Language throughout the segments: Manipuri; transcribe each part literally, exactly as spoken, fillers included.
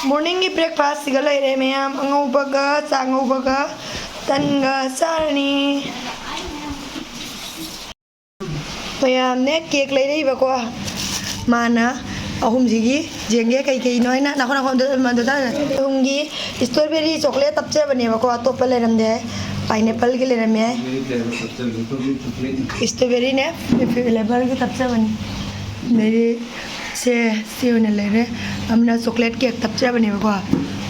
Morningꯒꯤ breakfastꯁꯤꯒ ꯂꯩꯔꯦ ꯃꯌꯥꯝ, ꯑꯉꯧꯕꯒ, ꯆꯥꯛ ꯉꯧꯕꯒ, ꯇꯟꯒ ꯆꯥꯔꯅꯤ꯫ ꯃꯌꯥꯝꯅꯦ cake ꯂꯩꯔꯛꯏꯕꯀꯣ꯫ ꯃꯥꯅ ꯑꯍꯨꯝꯁꯤꯒꯤ ꯌꯦꯡꯒꯦ ꯀꯩ ꯀꯩꯅꯣ ꯍꯥꯏꯅ꯫ ꯅꯈꯣ ꯅꯈꯣ ꯑꯗꯨ, ꯑꯗꯨ, ꯑꯗꯨ, ꯑꯗꯨ꯫ ꯑꯍꯨꯝꯒꯤ strawberry chocolate ꯇꯞꯆꯕꯅꯦꯕꯀꯣ, ꯑꯇꯣꯞꯄ ꯂꯩꯔꯝꯗꯦ꯫ Pineappleꯒꯤ ꯂꯩꯔꯝꯃꯦ꯫ Strawberryꯅꯦ, flavorꯒꯤ ꯇꯞꯆꯕꯅꯤ꯫ ꯑꯗꯩꯗꯤ ꯁꯦ, ꯁꯤ ꯑꯣꯏꯅ ꯂꯩꯔꯦ꯫ ꯑꯃꯅ chocolate cake ꯇꯞꯆꯕꯅꯦꯕꯀꯣ꯫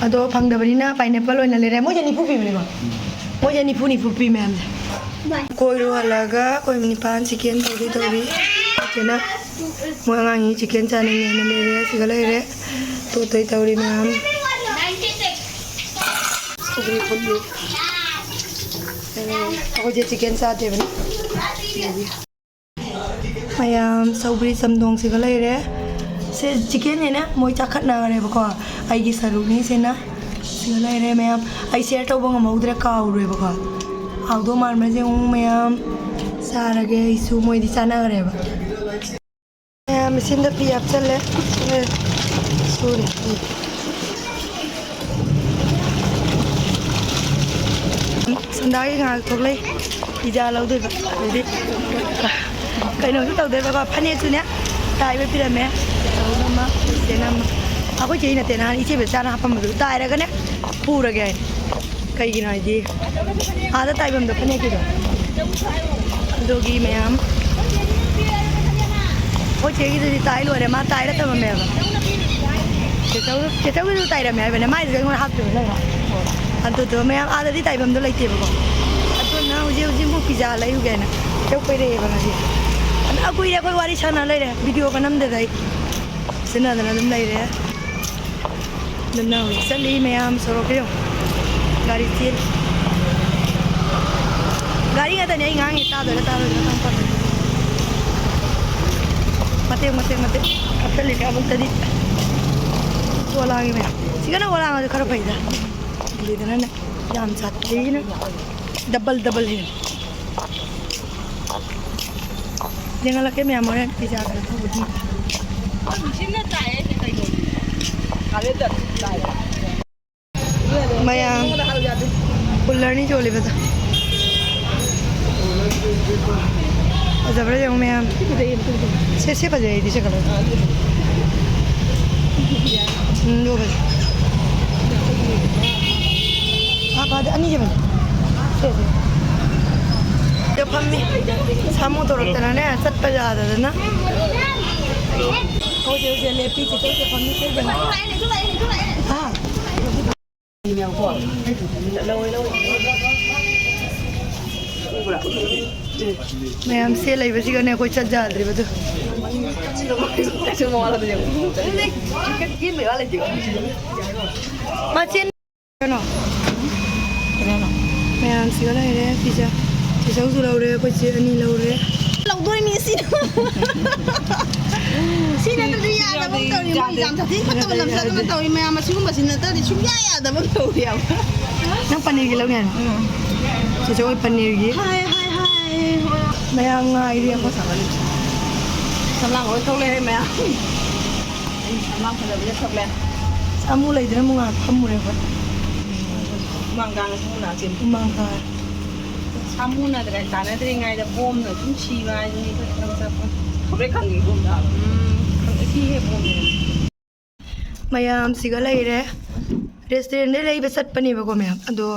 ꯑꯗꯣ ꯐꯪꯗꯕꯅꯤꯅ pineapple ꯑꯣꯏꯅ ꯂꯩꯔꯦ꯫ ꯃꯣꯏꯁꯦ ꯅꯤꯐꯨ ꯄꯤꯕꯅꯦꯀꯣ꯫ ꯃꯣꯏꯁꯦ ꯅꯤꯐꯨ, ꯅꯤꯐꯨ ꯄꯤ ꯃꯌꯥꯝꯁꯦ꯫ ꯀꯣꯏꯔꯨ ꯍꯜꯂꯛꯑꯒ ꯑꯩꯈꯣꯏ ꯅꯤꯄꯥꯟ chicken ꯇꯧꯗꯣꯏ ꯇꯧꯔꯤ꯫ ꯆꯦꯅ ꯃꯣꯏ ꯑꯉꯥꯡꯒꯤ chicken ꯆꯥꯅꯤꯡꯉꯦꯅ ꯂꯩꯔꯦ꯫ ꯁꯤꯒ ꯂꯩꯔꯦ꯫ ꯇꯣꯠꯇꯣꯏ ꯇꯧꯔꯤ ꯃꯌꯥꯝ꯫ ꯁꯧꯒ꯭ꯔꯤ ꯐꯨꯠꯂꯤ꯫ ꯑꯩꯈꯣꯏꯁꯦ chicken ꯆꯥꯗꯦꯕꯅꯤ꯫ ꯃꯌꯥꯝ ꯁꯧꯒ꯭ꯔꯤ ꯆꯝꯊꯣꯡꯁꯤꯒ ꯂꯩꯔꯦ꯫ ꯁꯦ chickenꯁꯤꯅ ꯃꯣꯏ ꯆꯥꯈꯠꯅꯈ꯭ꯔꯦꯕꯀꯣ꯫ ꯑꯩꯒꯤ ꯁꯔꯨꯛꯅꯤ ꯁꯤꯅ꯫ ꯁꯤꯒ ꯂꯩꯔꯦ ꯃꯌꯥꯝ꯫ ꯑꯩ share ꯇꯧꯕ ꯉꯝꯍꯧꯗ꯭ꯔꯦ, ꯀꯥꯎꯔꯨꯔꯦꯕꯀꯣ꯫ ꯍꯥꯎꯗꯧ ꯃꯥꯟꯕ꯭ꯔꯥ ꯌꯦꯡꯉꯨ ꯃꯌꯥꯝ꯫ ꯆꯥꯔꯒꯦ ꯑꯩꯁꯨ, ꯃꯣꯏꯗꯤ ꯆꯥꯅꯈ꯭ꯔꯦꯕ꯫ ꯃꯌꯥꯝ machineꯗ ꯐꯤ ꯍꯥꯞꯆꯜꯂꯦ꯫ ꯁꯨꯔꯦ꯫ ꯁꯟꯗꯥꯒꯤ ꯉꯥꯏꯍꯥꯛ ꯊꯣꯛꯂꯛꯏ꯫ Pizza ꯂꯧꯗꯣꯏꯕ꯫ ꯑꯗꯩꯗꯤ ꯀꯩꯅꯣꯁꯨ ꯇꯧꯗꯣꯏꯕꯀꯣ꯫ ꯐꯅꯦꯛꯁꯨꯅꯦ ꯇꯥꯏꯕ ꯄꯤꯔꯝꯃꯦ꯫ ꯆꯦꯆꯧꯅ ꯑꯃ, ꯆꯦꯆꯦꯅ ꯑꯃ꯫ ꯑꯩꯈꯣꯏ ꯆꯦ ꯅꯠꯇꯦ, ꯅꯍꯥꯟ ꯏꯆꯦ ꯕꯦꯆꯥꯅ ꯍꯥꯞꯄꯝꯕꯗꯨ ꯇꯥꯏꯔꯒꯅꯦ ꯄꯨꯔꯒꯦ ꯍꯥꯏ꯫ ꯀꯩꯒꯤꯅꯣ ꯍꯥꯏꯗꯤ ꯑꯥꯗ ꯇꯥꯏꯐꯝꯗꯣ ꯐꯅꯦꯛꯀꯤꯗꯣ꯫ ꯑꯗꯨꯒꯤ ꯃꯌꯥꯝ ꯑꯩꯈꯣꯏ ꯆꯦꯒꯤꯗꯨꯗꯤ ꯇꯥꯏ ꯂꯣꯏꯔꯦ, ꯃꯥ ꯇꯥꯏꯔ ꯊꯝꯃꯝꯃꯦꯕ꯫ ꯆꯦꯆꯧ-, ꯆꯦꯆꯧꯒꯤꯁꯨ ꯇꯥꯏꯔꯝꯃꯦ ꯍꯥꯏꯕꯅꯦ, ꯃꯥꯏꯗꯨꯁꯨ ꯑꯩꯉꯣꯟꯗ ꯍꯥꯞꯇꯣꯏꯕ ꯂꯩꯕ꯫ ꯑꯗꯨꯗꯣ ꯃꯌꯥꯝ ꯑꯥꯗꯗꯤ ꯇꯥꯏꯐꯝꯗꯣ ꯂꯩꯇꯦꯕꯀꯣ꯫ ꯑꯗꯨꯅ ꯍꯧꯖꯤꯛ ꯍꯧꯖꯤꯛ ꯑꯃꯨꯛ pizza ꯂꯩꯔꯨꯒꯦ ꯍꯥꯏꯅ ꯆꯦꯆꯧ ꯀꯣꯏꯔꯛꯑꯦꯕ ꯉꯁꯤ꯫ ꯑꯗ ꯀꯨꯏꯔꯦ ꯑꯩꯈꯣꯏ ꯋꯥꯔꯤ ꯁꯥꯟꯅ ꯂꯩꯔꯦ, videoꯒ ꯅꯝꯗꯗ ꯑꯩ꯫ ꯁꯤꯟꯅꯗꯅ ꯑꯗꯨꯝ ꯂꯩꯔꯦ꯫ ꯑꯗꯨꯝꯅ ꯍꯧꯖꯤꯛ ꯆꯠꯂꯤ ꯃꯌꯥꯝ ꯁꯣꯔꯣꯛꯇ ꯌꯦꯡꯉꯨ꯫ ꯒꯥꯔꯤ ꯆꯦꯜꯂꯤ꯫ ꯒꯥꯔꯤ ꯉꯥꯛꯇꯅꯦ ꯑꯩ ꯉꯥꯡꯉꯤ, ꯇꯥꯗꯣꯏꯔꯥ ꯇꯥꯔꯣꯏꯗꯣꯏꯔꯥ ꯈꯪꯄꯣꯠꯇꯦ꯫ ꯃꯇꯦꯛ, ꯃꯇꯦꯛ, ꯃꯇꯦꯛ ꯀꯥꯞꯊꯠꯂꯤꯁꯦ ꯑꯃꯨꯛꯇꯗꯤ꯫ ꯑꯣꯂꯥꯒꯤ ꯃꯌꯥꯝ꯫ ꯁꯤꯒꯅ ꯑꯣꯂꯥꯒꯁꯨ ꯈꯔ ꯐꯩꯗ꯫ ꯂꯩꯗꯅꯅꯦ ꯌꯥꯝ ꯁꯥꯊꯤꯅ double double ꯍꯦꯟꯅ꯫ ꯌꯦꯡꯍꯜꯂꯛꯀꯦ ꯃꯌꯥꯝ ꯍꯣꯔꯦꯟ pizza ꯀꯩꯅꯣ ꯇꯧꯕꯒꯤ꯫ ꯃꯌꯥꯝ ꯀꯨꯂꯔꯅꯤ ꯆꯣꯜꯂꯤꯕꯗꯣ꯫ ꯐꯖꯕ꯭ꯔꯥ ꯌꯦꯡꯉꯨ ꯃꯌꯥꯝ꯫ ꯁꯦ, ꯁꯦ ꯐꯖꯩ ꯑꯩꯗꯤ ꯁꯤ ꯀꯂꯔ꯫ ꯎꯝ, ꯑꯗꯨ ꯐꯖꯩ꯫ ꯍꯥꯞꯄꯗꯤ ꯑꯅꯤꯁꯦ ꯐꯖꯩ꯫ ꯁꯦ, ꯁꯦ꯫ ꯁꯤꯗ ꯐꯝꯃꯤ꯫ ꯁꯥꯃꯨ ꯇꯧꯔꯛꯇꯅꯅꯦ, ꯆꯠꯄ ꯌꯥꯗꯗꯅ꯫ ꯍꯧꯖꯤꯛ, ꯍꯧꯖꯤꯛ ꯂꯦꯞꯄꯤ, ꯆꯤꯆꯦ, ꯆꯤꯆꯦ ꯐꯝꯃꯤ, ꯁꯦ ꯐꯝꯃꯤ꯫ ꯍꯥ? ꯃꯌꯥꯝ ꯁꯦ ꯂꯩꯕꯁꯤꯒꯅꯦ ꯑꯩꯈꯣꯏ ꯆꯠ ꯌꯥꯗ꯭ꯔꯤꯕꯗꯨ꯫ ꯃꯥ ꯆꯦꯟ ꯀꯩꯅꯣ? ꯃꯌꯥꯝꯁꯤꯒ ꯂꯩꯔꯦ꯫ ꯄꯤꯖꯥ ꯆꯤꯆꯧꯁꯨ ꯂꯧꯔꯦ, ꯑꯩꯈꯣꯏ ꯆꯦ ꯑꯅꯤ ꯂꯧꯔꯦ꯫ ꯂꯧꯗꯣꯏꯅꯤ ꯁꯤ꯫ ꯁꯤ ꯅꯠꯇ꯭ꯔꯗꯤ ꯌꯥꯗꯕ ꯑꯃ ꯇꯧꯔꯤ꯫ ꯃꯣꯏ ꯌꯥꯗꯦ꯫ ꯌꯥꯝ ꯁꯥꯊꯤ ꯐꯠꯇꯕ ꯂꯝꯆꯠ ꯑꯃ ꯇꯧꯔꯤ꯫ ꯃꯌꯥꯝ ꯑꯁꯤꯒꯨꯝꯕꯁꯤ ꯅꯠꯇ꯭ꯔꯗꯤ ꯁꯨꯡꯌꯥ ꯌꯥꯗꯕ ꯑꯃ ꯇꯧꯔꯤ ꯍꯥꯏꯕ꯫ ꯅꯪ ꯄꯅꯤꯔꯒꯤ ꯂꯧꯅꯤ ꯍꯥꯏꯔꯣ? ꯎꯝ꯫ ꯆꯤꯆꯧ ꯍꯣꯏ ꯄꯅꯤꯔꯒꯤ꯫ ꯍꯥꯏ, ꯍꯥꯏ, ꯍꯥꯏ, ꯍꯣꯏ꯫ ꯃꯌꯥꯝ ꯉꯥꯏꯔꯤ ꯑꯃ꯫ ꯁꯝꯂꯥꯡ ꯂꯣꯏ ꯊꯣꯛꯂꯛꯑꯦ ꯃꯌꯥꯝ꯫ ꯑꯩ ꯁꯝꯂꯥꯡ ꯐꯖꯕꯁꯦ ꯊꯣꯛꯂꯛꯑꯦ꯫ ꯁꯥꯃꯨ ꯂꯩꯗꯅ ꯑꯃꯨꯛ ꯉꯥꯏꯍꯥꯛ ꯐꯝꯃꯨꯔꯦ ꯑꯩꯈꯣꯏ꯫ ꯍꯨꯃꯥꯡ ꯀꯥꯡꯉꯦ ꯁꯥꯃꯨ ꯅꯥ ꯆꯦꯟꯕ꯫ ꯍꯨꯃꯥꯡ ꯀꯥꯡꯉꯦ꯫ ꯁꯥꯃꯨ ꯅꯥꯗ꯭ꯔꯦ-, ꯇꯥꯟꯅꯗ꯭ꯔꯤꯉꯩꯗ ꯕꯣꯝꯅ ꯑꯗꯨꯝ ꯁꯤꯕ ꯍꯥꯏꯗꯨꯅꯤ ꯑꯩꯈꯣꯏ ꯈꯪꯆꯠꯄ꯫ ꯈꯪꯄ꯭ꯔꯦꯛ ꯈꯪꯉꯤ ꯕꯣꯝꯗ ꯍꯥꯏꯕ꯫ ꯎꯝ꯫ ꯈꯪ-, ꯁꯤ ꯍꯦꯛ ꯕꯣꯝꯅꯦ꯫ ꯃꯌꯥꯝꯁꯤꯒ ꯂꯩꯔꯦ꯫ ꯔꯦꯁꯇꯨꯔꯦꯟꯗꯩ ꯂꯩꯕ ꯆꯠꯄꯅꯦꯕꯀꯣ ꯃꯌꯥꯝ꯫ ꯑꯗꯣ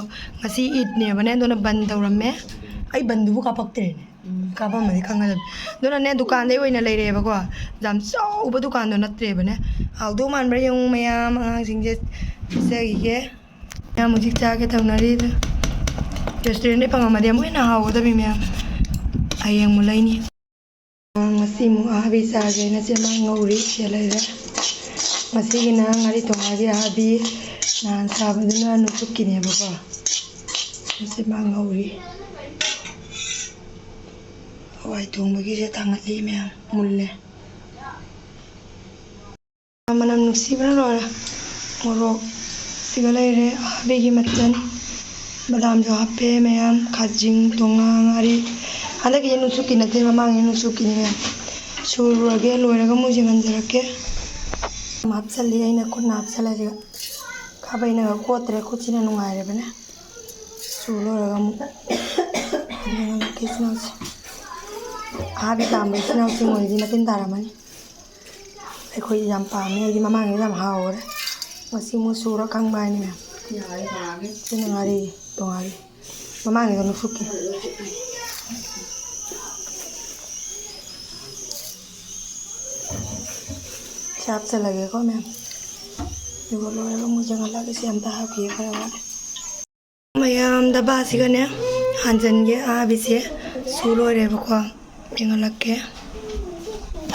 ꯉꯁꯤ ꯏꯗꯅꯦꯕꯅꯦ, ꯑꯗꯨꯅ ꯕꯟ ꯇꯧꯔꯝꯃꯦ꯫ ꯑꯩ ꯕꯟꯗꯨꯕꯨ ꯀꯥꯄꯛꯇ꯭ꯔꯦꯅꯦ꯫ ꯎꯝ꯫ ꯀꯥꯄꯝꯃꯗꯤ ꯈꯪꯒꯗꯕꯅꯤ꯫ ꯑꯗꯨꯅꯅꯦ ꯗꯨꯀꯥꯟꯗꯩ ꯑꯣꯏꯅ ꯂꯩꯔꯛꯑꯦꯕꯀꯣ꯫ ꯌꯥꯝ ꯆꯥꯎꯕ ꯗꯨꯀꯥꯟꯗꯣ ꯅꯠꯇ꯭ꯔꯦꯕꯅꯦ꯫ ꯍꯥꯎꯗꯧ ꯃꯥꯟꯕ꯭ꯔꯥ ꯌꯦꯡꯉꯨ ꯃꯌꯥꯝ, ꯑꯉꯥꯡꯁꯤꯡꯁꯦ ꯄꯤꯖꯈꯤꯒꯦ꯫ ꯃꯌꯥꯝ ꯍꯧꯖꯤꯛ ꯆꯥꯒꯦ ꯇꯧꯅꯔꯤꯗ꯫ ꯔꯦꯁꯇꯨꯔꯦꯟꯗꯩ ꯐꯪꯉꯝꯃꯗꯤ ꯑꯃꯨꯛ ꯍꯦꯟꯅ ꯍꯥꯎꯒꯗꯕꯅꯤ ꯃꯌꯥꯝ꯫ ꯍꯌꯦꯡ ꯑꯃꯨꯛ ꯂꯩꯅꯤ꯫ ꯉꯁꯤ ꯑꯃꯨꯛ ꯑꯍꯥꯕꯤ ꯆꯥꯒꯦꯅ ꯆꯦꯃꯥꯡ ꯉꯧꯔꯤ ꯁꯤꯗ ꯂꯩꯔꯦ꯫ ꯉꯁꯤꯒꯤꯅ ꯉꯥꯔꯤ ꯊꯣꯡꯕꯒꯤ ꯑꯍꯥꯕꯤ, ꯅꯍꯥꯟ ꯆꯥꯕꯗꯨꯅ ꯅꯨꯇꯨꯞꯀꯤꯅꯦꯕꯀꯣ꯫ ꯆꯦꯃꯥꯡ ꯉꯧꯔꯤ꯫ ꯍꯋꯥꯏ ꯊꯣꯡꯕꯒꯤꯁꯦ ꯊꯥꯡꯒꯠꯂꯤ ꯃꯌꯥꯝ, ꯃꯨꯜꯂꯦ꯫ ꯃꯅꯝ ꯅꯨꯡꯁꯤꯕꯅ ꯂꯣꯏꯔꯦ꯫ ꯃꯣꯔꯣꯛ ꯁꯤꯒ ꯂꯩꯔꯦ, ꯑꯍꯥꯕꯤꯒꯤ ꯃꯆꯜ, ꯕꯗꯥꯝꯁꯨ ꯍꯥꯞꯄꯦ ꯃꯌꯥꯝ, ꯈꯥꯖꯤꯡ, ꯇꯣꯉꯥ, ꯉꯥꯔꯤ꯫ ꯍꯟꯗꯛꯀꯤꯁꯦ ꯅꯨꯡꯁꯨꯛꯀꯤ ꯅꯠꯇꯦ, ꯃꯃꯥꯡꯒꯤ ꯅꯨꯡꯁꯨꯛꯀꯤꯅꯦ ꯃꯌꯥꯝ꯫ ꯁꯨꯔꯨꯔꯒꯦ, ꯂꯣꯏꯔꯒ ꯑꯃꯨꯛ ꯌꯦꯡꯍꯟꯖꯔꯛꯀꯦ꯫ ꯍꯥꯞꯆꯜꯂꯤ, ꯑꯩꯅ ꯈꯨꯠꯅ ꯍꯥꯞꯆꯜꯂꯁꯤꯒ꯫ ꯈꯥꯕꯩꯅꯒ ꯀꯣꯠꯇ꯭ꯔꯦ, ꯈꯨꯠꯁꯤꯅ ꯅꯨꯡꯉꯥꯏꯔꯕꯅꯦ꯫ ꯁꯨ ꯂꯣꯏꯔꯒ ꯑꯃꯨꯛ ꯌꯦꯡꯍꯜꯂꯛꯀꯦ ꯏꯆꯤꯟ ꯏꯅꯥꯎꯁꯦ꯫ ꯑꯍꯥꯕꯤ ꯄꯥꯝꯕ ꯏꯆꯤꯟ ꯏꯅꯥꯎꯁꯤꯡ ꯑꯣꯏꯔꯗꯤ ꯃꯇꯤꯟ ꯇꯥꯔꯝꯃꯅꯤ꯫ ꯑꯩꯈꯣꯏꯗꯤ ꯌꯥꯝ ꯄꯥꯝꯃꯦ, ꯑꯩꯗꯤ ꯃꯃꯥꯡꯒꯤꯗꯣ ꯌꯥꯝ ꯍꯥꯎꯈ꯭ꯔꯦ꯫ ꯉꯁꯤ ꯑꯃꯨꯛ ꯁꯨꯔ ꯀꯪꯕ ꯍꯥꯏꯅꯤꯅꯦ꯫ ꯁꯤꯅ ꯉꯥꯔꯤ ꯇꯣꯉꯥꯜꯂꯤ꯫ ꯃꯃꯥꯡꯒꯤꯗꯣ ꯅꯨꯛꯁꯨꯛꯀꯤ꯫ ꯁꯤ ꯍꯥꯞꯆꯜꯂꯒꯦꯀꯣ ꯃꯌꯥꯝ꯫ ꯑꯗꯨꯒ ꯂꯣꯏꯔꯒ ꯑꯃꯨꯛ ꯌꯦꯡꯍꯜꯂꯛꯑꯒꯦ꯫ ꯁꯤ ꯑꯝꯇ ꯍꯥꯞꯈꯤꯒꯦ ꯈꯔ ꯋꯥꯠꯂꯤ꯫ ꯃꯌꯥꯝ ꯗꯕꯥꯁꯤꯒꯅꯦ ꯍꯥꯟꯖꯟꯒꯦ꯫ ꯑꯍꯥꯕꯤꯁꯦ ꯁꯨ ꯂꯣꯏꯔꯦꯕꯀꯣ꯫ ꯌꯦꯡꯍꯜꯂꯛꯀꯦ꯫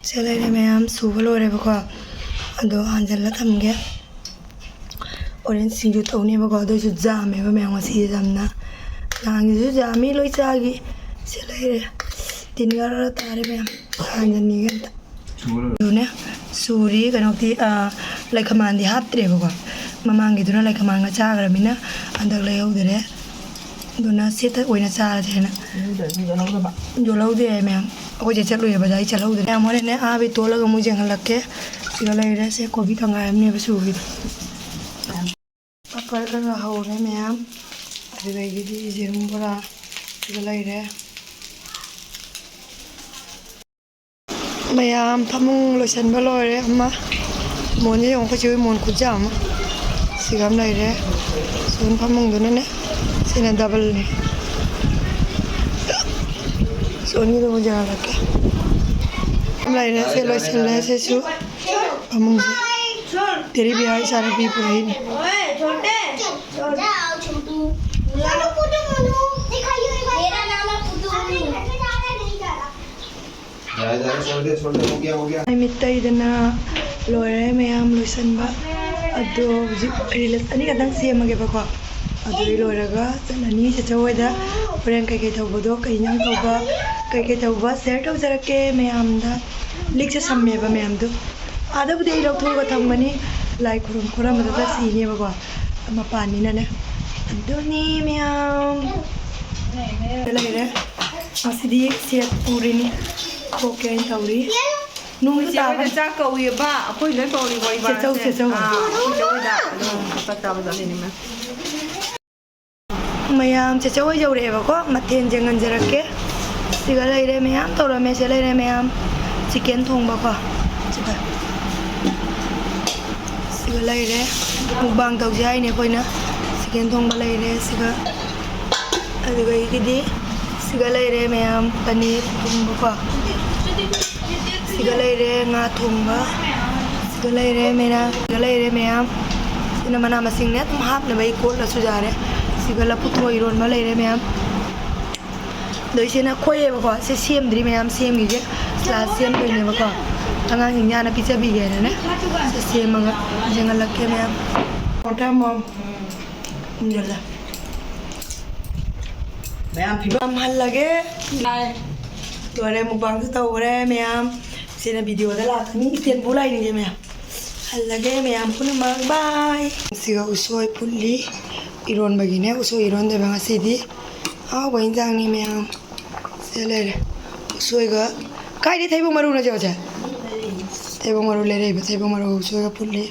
ꯁꯤ ꯂꯩꯔꯦ ꯃꯌꯥꯝ, ꯁꯨꯕ ꯂꯣꯏꯔꯦꯕꯀꯣ꯫ ꯑꯗꯣ ꯍꯥꯟꯖꯜꯂ ꯊꯝꯒꯦ꯫ ꯍꯣꯔꯦꯟ ꯁꯤꯡꯖꯨ ꯇꯧꯅꯦꯕꯀꯣ, ꯑꯗꯨꯏꯁꯨ ꯖꯥꯝꯃꯦꯕ ꯃꯌꯥꯝ ꯉꯁꯤꯁꯦ ꯌꯥꯝꯅ꯫ ꯅꯍꯥꯟꯒꯤꯁꯨ ꯖꯥꯝꯃꯤ ꯂꯣꯏ ꯆꯥꯈꯤ꯫ ꯁꯤ ꯂꯩꯔꯦ꯫ ꯇꯤꯟ ꯈꯔ ꯇꯥꯔꯦ ꯃꯌꯥꯝ꯫ ꯍꯥꯟꯖꯟꯅꯤꯡꯉꯦ ꯑꯝꯇ꯫ ꯑꯗꯨꯅꯦ ꯁꯨꯔꯤ ꯀꯩꯅꯣꯗꯤ, ꯑ, ꯂꯩꯈꯃꯥꯟꯗꯤ ꯍꯥꯞꯇ꯭ꯔꯦꯕꯀꯣ꯫ ꯃꯃꯥꯡꯒꯤꯗꯨꯅ ꯂꯩꯈꯃꯥꯟꯒ ꯆꯥꯈ꯭ꯔꯃꯤꯅ ꯍꯟꯗꯛ ꯂꯩꯍꯧꯗ꯭ꯔꯦ꯫ ꯑꯗꯨꯅ ꯁꯦꯠꯇ ꯑꯣꯏꯅ ꯆꯥꯔꯁꯦꯅ꯫ ꯌꯣꯜꯍꯧꯗꯕ꯫ ꯌꯣꯜꯍꯧꯗꯦ ꯍꯥꯏ ꯃꯌꯥꯝ꯫ ꯑꯩꯈꯣꯏꯁꯦ ꯆꯠꯂꯨꯏ ꯕꯖꯥꯔ, ꯑꯩ ꯆꯠꯍꯧꯗ꯭ꯔꯦ꯫ ꯃꯌꯥꯝ ꯍꯣꯔꯦꯟꯅꯦ ꯑꯍꯥꯕꯤ ꯇꯣꯠꯂꯒ ꯑꯃꯨꯛ ꯌꯦꯡꯍꯜꯂꯛꯀꯦ꯫ ꯁꯤꯗ ꯂꯩꯔꯦ꯫ ꯁꯦ ꯀꯣꯕꯤ ꯇꯪꯈꯥꯏ ꯑꯃꯅꯦꯕ ꯁꯨꯕꯤꯗꯣ꯫ ꯄꯥꯄꯔ ꯈꯔ ꯍꯧꯔꯦ ꯃꯌꯥꯝ꯫ ꯑꯗꯨꯗꯒꯤꯗꯤ ꯌꯦꯔꯨꯝ ꯕꯣꯔꯥ ꯁꯤꯗ ꯂꯩꯔꯦ꯫ ꯃꯌꯥꯝ ꯐꯃꯨꯡ ꯂꯣꯏꯁꯟꯕ ꯂꯣꯏꯔꯦ꯫ ꯑꯃ ꯃꯣꯟꯁꯦ ꯌꯦꯡꯉꯣ, ꯑꯩꯈꯣꯏ ꯆꯦ ꯍꯣꯏ ꯃꯣꯟ ꯈꯨꯠꯆꯥ ꯑꯃ꯫ ꯁꯤꯒ ꯑꯃ ꯂꯩꯔꯦ꯫ ꯁꯣꯟ ꯐꯃꯨꯡꯗꯨꯅꯅꯦ꯫ ꯁꯤꯅ ꯗꯕꯜꯅꯤ꯫ ꯁꯣꯟꯒꯤꯗꯣ ꯑꯃꯨꯛ ꯌꯦꯡꯍꯜꯂꯛꯀꯦ꯫ ꯑꯃ ꯂꯩꯔꯦ꯫ ꯁꯤ ꯂꯣꯏꯁꯜꯂꯦ꯫ ꯁꯤꯁꯨ ꯐꯃꯨꯡꯁꯦ꯫ ꯇꯦꯔꯤ ꯕꯤꯌꯥ ꯏꯆꯥꯅꯨꯄꯤ ꯄꯨꯔꯛꯏꯅꯦ꯫ ꯌꯥꯔꯦ, ꯌꯥꯔꯦ, ꯁꯣꯜꯗꯦ, ꯁꯣꯜꯗꯦ, ꯍꯣ ꯒꯌꯥ, ꯍꯣ ꯒꯌꯥ꯫ ꯃꯥꯏ ꯃꯤꯠ ꯇꯩꯗꯅ ꯂꯣꯏꯔꯦ ꯃꯌꯥꯝ ꯂꯣꯏꯁꯟꯕ꯫ ꯑꯗꯣ ꯍꯧꯖꯤꯛ ꯔꯤꯜꯁ ꯑꯅꯤꯈꯛꯇꯪ ꯁꯦꯝꯃꯒꯦꯕꯀꯣ꯫ ꯑꯗꯨ ꯂꯣꯏꯔꯒ ꯆꯠꯂꯅꯤ ꯆꯦꯆꯦ ꯍꯣꯏꯗ꯫ ꯍꯣꯔꯦꯟ ꯀꯩꯀꯩ ꯇꯧꯕꯗꯣ, ꯀꯩ ꯏꯟꯖꯥꯡ ꯇꯧꯕ, ꯀꯩꯀꯩ ꯇꯧꯕ share ꯇꯧꯖꯔꯛꯀꯦ ꯃꯌꯥꯝꯗ꯫ ꯂꯤꯛꯁꯦ ꯁꯝꯃꯦꯕ ꯃꯌꯥꯝꯗꯣ꯫ ꯑꯥꯗꯕꯨꯗꯤ ꯑꯩ ꯂꯧꯊꯣꯛꯑꯒ ꯊꯝꯒꯅꯤ, ꯂꯥꯏ ꯈꯨꯔꯨꯝ ꯈꯣꯏꯔꯝꯕꯗ ꯁꯤꯅꯦꯕꯀꯣ꯫ ꯃꯄꯥꯟꯅꯤꯅꯅꯦ꯫ ꯑꯗꯨꯅꯤ ꯃꯌꯥꯝ꯫ ꯂꯩꯔꯦ꯫ ꯉꯁꯤꯗꯤ ꯁꯦꯠ ꯄꯨꯔꯤꯅꯤ꯫ ꯊꯣꯛꯀꯦ ꯍꯥꯏꯅ ꯇꯧꯔꯤ꯫ ꯅꯨꯡꯁꯨ ꯆꯦ ꯍꯣꯏꯗ ꯇꯥꯕꯅꯤ꯫ ꯆꯥꯛ ꯀꯧꯏꯕ, ꯑꯩꯈꯣꯏ ꯂꯣꯏ ꯀꯧꯔꯤꯕꯣ ꯏꯕꯥꯁꯦ? ꯆꯦꯆꯧ, ꯆꯦꯆꯧ꯫ ꯑꯥ, ꯑꯩꯈꯣꯏ ꯆꯦ ꯍꯣꯏꯗ ꯑꯗꯨꯝ ꯆꯥꯛ ꯆꯥꯕ ꯆꯠꯂꯤꯅꯤ ꯃꯌꯥꯝ꯫ ꯃꯌꯥꯝ, ꯆꯦꯆꯧ ꯍꯣꯏ ꯌꯧꯔꯛꯑꯦꯕꯀꯣ꯫ ꯃꯊꯦꯜꯁꯦ ꯉꯟꯖꯔꯛꯀꯦ꯫ ꯁꯤꯒ ꯂꯩꯔꯦ, ꯃꯌꯥꯝ ꯇꯧꯔꯝꯃꯦ꯫ ꯁꯤꯗ ꯂꯩꯔꯦ ꯃꯌꯥꯝ, ꯆꯤꯀꯦꯟ ꯊꯣꯡꯕꯀꯣ꯫ ꯁꯤꯒ, ꯁꯤꯒ ꯂꯩꯔꯦ꯫ ꯃꯨꯛꯕꯥꯡ ꯇꯧꯁꯦ ꯍꯥꯏꯅꯦ ꯑꯩꯈꯣꯏꯅ꯫ ꯆꯤꯀꯦꯟ ꯊꯣꯡꯕ ꯂꯩꯔꯦ ꯁꯤꯒ꯫ ꯑꯗꯨꯒ ꯑꯩꯒꯤꯗꯤ ꯁꯤꯒ ꯂꯩꯔꯦ ꯃꯌꯥꯝ, ꯄꯅꯤꯔ ꯊꯣꯡꯕꯀꯣ꯫ ꯁꯤꯒ ꯂꯩꯔꯦ ꯉꯥ ꯊꯣꯡꯕ꯫ ꯁꯤꯒ ꯂꯩꯔꯦ ꯃꯦꯔꯥ-, ꯁꯤꯒ ꯂꯩꯔꯦ ꯃꯌꯥꯝ꯫ ꯁꯤꯅ ꯃꯅꯥ ꯃꯁꯤꯡꯅꯦ, ꯑꯗꯨꯝ ꯍꯥꯞꯅꯕ ꯑꯩ ꯀꯣꯠꯂꯁꯨ ꯌꯥꯔꯦ꯫ ꯁꯤꯒ ꯂꯐꯨ ꯊꯔꯣ ꯏꯔꯣꯟꯕ ꯂꯩꯔꯦ ꯃꯌꯥꯝ꯫ ꯑꯗꯣ ꯏꯆꯦꯅ ꯈꯣꯏꯑꯦꯕꯀꯣ꯫ ꯁꯤ ꯁꯦꯝꯗ꯭ꯔꯤ ꯃꯌꯥꯝ, ꯁꯦꯝꯈꯤꯒꯦ꯫ ꯁꯂꯥꯗ ꯁꯦꯝꯗꯣꯏꯅꯦꯕꯀꯣ꯫ ꯑꯉꯥꯡꯁꯤꯡ ꯌꯥꯅ ꯄꯤꯖꯕꯤꯒꯦꯅꯅꯦ꯫ ꯁꯤ ꯁꯦꯝꯃꯒ ꯌꯦꯡꯍꯜꯂꯛꯀꯦ ꯃꯌꯥꯝ꯫ ꯄꯣꯇꯥꯃꯣ꯫ ꯎꯝ, ꯌꯥꯝ ꯍꯜꯂꯒꯦ꯫ ꯂꯣꯏꯔꯦ, ꯃꯨꯛꯕꯥꯡꯁꯨ ꯇꯧꯈ꯭ꯔꯦ ꯃꯌꯥꯝ꯫ ꯁꯤꯅ ꯚꯤꯗꯤꯑꯣꯗ ꯂꯥꯛꯀꯅꯤ꯫ ꯏꯇꯦꯟꯕꯨ ꯂꯥꯛꯏꯅꯤꯁꯦ ꯃꯌꯥꯝ꯫ ꯍꯜꯂꯒꯦ ꯃꯌꯥꯝ ꯄꯨꯝꯅꯃꯛ꯫ ꯕꯥꯏ꯫ ꯁꯤꯒ ꯎꯁꯣꯏ ꯐꯨꯠꯂꯤ꯫ ꯏꯔꯣꯟꯕꯒꯤꯅꯦ꯫ ꯎꯁꯣꯏ ꯏꯔꯣꯟꯗꯣꯏꯕ ꯉꯁꯤꯗꯤ꯫ ꯑꯍꯥꯎꯕ ꯏꯟꯖꯥꯡꯅꯤ ꯃꯌꯥꯝ꯫ ꯁꯤꯗ ꯂꯩꯔꯦ꯫ ꯎꯁꯣꯏꯒ, ꯀꯥꯏꯗꯩ ꯊꯩꯕꯣꯡ ꯃꯔꯨꯅꯣ ꯆꯦ ꯍꯣꯏꯁꯦ? ꯊꯩꯕꯣꯡ ꯃꯔꯨ ꯂꯩꯔꯛꯏꯕ꯫ ꯊꯩꯕꯣꯡ ꯃꯔꯨ ꯎꯁꯣꯏꯒ ꯐꯨꯠꯂꯤ꯫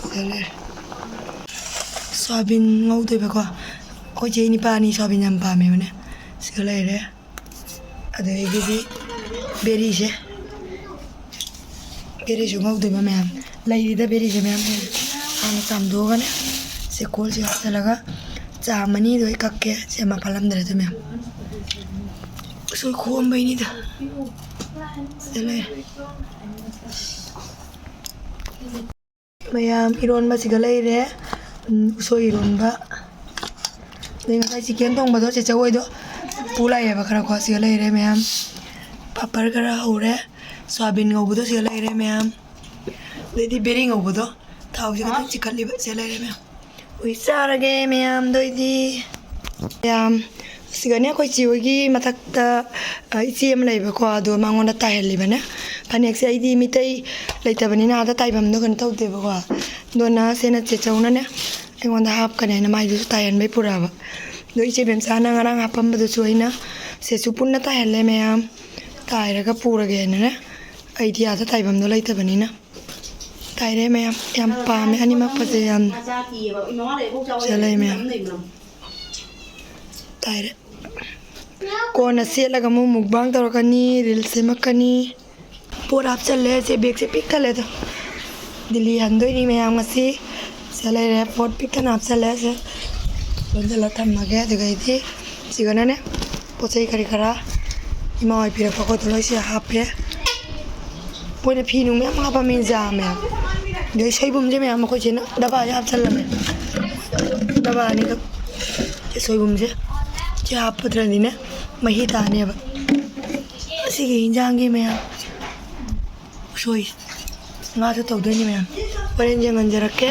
ꯁꯤꯗ ꯂꯩꯔꯦ꯫ ꯁꯣꯌꯥꯕꯤꯟ ꯉꯧꯗꯣꯏꯕꯀꯣ꯫ ꯑꯩꯈꯣꯏ ꯆꯦ ꯅꯤꯄꯥꯅꯤ ꯁꯣꯌꯥꯕꯤꯟ ꯌꯥꯝ ꯄꯥꯝꯃꯦꯕꯅꯦ꯫ ꯁꯤꯒ ꯂꯩꯔꯦ꯫ ꯑꯗꯒꯤꯗꯤ ꯕꯦꯔꯤꯁꯦ, ꯕꯦꯔꯤꯁꯨ ꯉꯧꯗꯣꯏꯕ ꯃꯌꯥꯝ꯫ ꯂꯩꯔꯤꯗ ꯕꯦꯔꯤꯁꯦ ꯃꯌꯥꯝ ꯂꯩꯔꯦ꯫ ꯍꯥꯟꯅ ꯆꯥꯝꯊꯣꯛꯑꯒꯅꯦ, ꯆꯦꯀꯣꯜꯁꯦ ꯍꯥꯞꯆꯤꯜꯂꯒ ꯆꯥꯝꯃꯅꯤ꯫ ꯑꯗꯨ ꯑꯩ ꯀꯛꯀꯦ꯫ ꯁꯦ ꯃꯄꯥꯟ ꯂꯝꯗ꯭ꯔꯦ ꯑꯗꯨ ꯃꯌꯥꯝ꯫ ꯎꯁꯣꯏ ꯈꯣꯝꯕꯩꯅꯤꯗ꯫ ꯁꯤꯗ ꯂꯩꯔꯦ꯫ ꯃꯌꯥꯝ, ꯏꯔꯣꯟꯕꯁꯤꯒ ꯂꯩꯔꯦ꯫ ꯎꯝ, ꯎꯁꯣꯏ ꯏꯔꯣꯟꯕ꯫ ꯑꯗꯩ ꯉꯁꯥꯏ ꯆꯤꯀꯦꯟ ꯊꯣꯡꯕꯗꯣ ꯆꯦꯆꯧ ꯍꯣꯏꯗꯣ ꯄꯨ ꯂꯥꯛꯑꯦꯕ ꯈꯔꯀꯣ꯫ ꯁꯤꯒ ꯂꯩꯔꯦ ꯃꯌꯥꯝ꯫ ꯄꯥꯄꯔ ꯈꯔ ꯍꯧꯔꯦ꯫ ꯁꯣꯌꯥꯕꯤꯟ ꯉꯧꯕꯗꯣ ꯁꯤꯒ ꯂꯩꯔꯦ ꯃꯌꯥꯝ꯫ ꯑꯗꯩꯗꯤ ꯕꯦꯔꯤ ꯉꯧꯕꯗꯣ ꯊꯥꯎꯁꯦ ꯈꯤꯇꯪ ꯆꯤꯛꯈꯠꯂꯤꯕ ꯁꯤꯒ ꯂꯩꯔꯦ ꯃꯌꯥꯝ꯫ ꯍꯣꯏ, ꯆꯥꯔꯒꯦ ꯃꯌꯥꯝꯗꯣ ꯑꯩꯗꯤ꯫ ꯃꯌꯥꯝ, ꯁꯤꯒꯅꯦ ꯑꯩꯈꯣꯏ ꯆꯦ ꯍꯣꯏꯒꯤ ꯃꯊꯛꯇ, ꯑ, ꯏꯆꯦ ꯑꯃ ꯂꯩꯕꯀꯣ, ꯑꯗꯣ ꯃꯉꯣꯟꯗ ꯇꯥꯏꯍꯜꯂꯤꯕꯅꯦ꯫ ꯐꯅꯦꯛꯁꯦ ꯑꯩꯗꯤ ꯃꯤꯇꯩ ꯂꯩꯇꯕꯅꯤꯅ ꯑꯥꯗ ꯇꯥꯏꯐꯝꯗꯣ ꯀꯩꯅꯣ ꯇꯧꯗꯦꯕꯀꯣ꯫ ꯑꯗꯨꯅ ꯁꯤꯅ ꯆꯦꯆꯧꯅꯅꯦ ꯑꯩꯉꯣꯟꯗ ꯍꯥꯞꯀꯅꯦꯅ ꯃꯥꯏꯗꯨꯁꯨ ꯇꯥꯏꯍꯟꯕꯩ ꯄꯨꯔꯛꯑꯕ꯫ ꯑꯗꯣ ꯏꯆꯦ ꯕꯦꯝꯆꯥꯅ ꯉꯔꯥꯡ ꯍꯥꯞꯄꯝꯕꯗꯨꯁꯨ ꯑꯩꯅ ꯁꯤꯁꯨ ꯄꯨꯟꯅ ꯇꯥꯏꯍꯜꯂꯦ ꯃꯌꯥꯝ꯫ ꯇꯥꯏꯔꯒ ꯄꯨꯔꯒꯦꯅꯅꯦ꯫ ꯑꯥꯏꯗꯤꯌꯥꯗꯣ ꯇꯥꯏꯐꯝꯗꯣ ꯂꯩꯇꯕꯅꯤꯅ꯫ ꯇꯥꯏꯔꯦ ꯃꯌꯥꯝ, ꯌꯥꯝ ꯄꯥꯝꯃꯦ, ꯑꯅꯤꯃꯛ ꯐꯖꯩ ꯌꯥꯝꯅ꯫ ꯁꯤꯗ ꯂꯩ ꯃꯌꯥꯝ꯫ ꯇꯥꯏꯔꯦ꯫ ꯀꯣꯟꯅ ꯁꯦꯠꯂꯒ ꯑꯃꯨꯛ ꯃꯨꯛꯕꯥꯡ ꯇꯧꯔꯛꯀꯅꯤ, ꯔꯤꯜꯁ ꯁꯦꯝꯃꯛꯀꯅꯤ꯫ ꯄꯣꯠ ꯍꯥꯞꯆꯜꯂꯦ꯫ ꯁꯦ, ꯕꯦꯒꯁꯦ ꯄꯤꯛ ꯊꯜꯂꯦ꯫ ꯑꯗꯣ ꯗꯤꯜꯂꯤ ꯍꯟꯗꯣꯏꯅꯤ ꯃꯌꯥꯝ ꯉꯁꯤ꯫ ꯁꯤꯗ ꯂꯩꯔꯦ, ꯄꯣꯠ ꯄꯤꯛ ꯊꯟꯅ ꯍꯥꯞꯆꯜꯂꯦ꯫ ꯁꯦ, ꯂꯣꯟꯁꯤꯜꯂ ꯊꯝꯃꯒꯦ꯫ ꯑꯗꯨꯒ ꯑꯩꯗꯤ ꯁꯤꯒꯅꯅꯦ, ꯄꯣꯠ ꯆꯩ ꯀꯔꯤ ꯀꯔꯥ ꯏꯃꯥ ꯍꯣꯏ ꯄꯤꯔꯛꯄ ꯈꯣꯠꯄ ꯂꯣꯏ ꯁꯤꯗ ꯍꯥꯞꯄꯦ꯫ ꯃꯣꯏꯅ ꯐꯤ ꯅꯨꯡ ꯃꯌꯥꯝ ꯍꯥꯞꯄꯝꯃꯤ, ꯖꯥ ꯃꯌꯥꯝ꯫ ꯑꯗꯩ ꯁꯣꯏꯕꯨꯝꯁꯦ ꯃꯌꯥꯝ ꯑꯩꯈꯣꯏ ꯆꯦꯅ ꯗꯕꯥꯁꯦ ꯍꯥꯞꯆꯜꯂꯝꯃꯦ꯫ ꯗꯕꯥ ꯑꯅꯤꯈꯛ꯫ ꯁꯤ ꯁꯣꯏꯕꯨꯝꯁꯦ ꯁꯤ ꯍꯥꯞꯄꯗ꯭ꯔꯗꯤꯅꯦ, ꯃꯍꯤ ꯇꯥꯅꯦꯕ꯫ ꯑꯁꯤꯒꯤ ꯏꯟꯖꯥꯡꯒꯤ ꯃꯌꯥꯝ ꯎꯁꯣꯏ ꯉꯥꯁꯨ ꯇꯧꯗꯣꯏꯅꯤ ꯃꯌꯥꯝ꯫ ꯍꯣꯔꯦꯟ ꯌꯦꯡꯍꯟꯖꯔꯛꯀꯦ꯫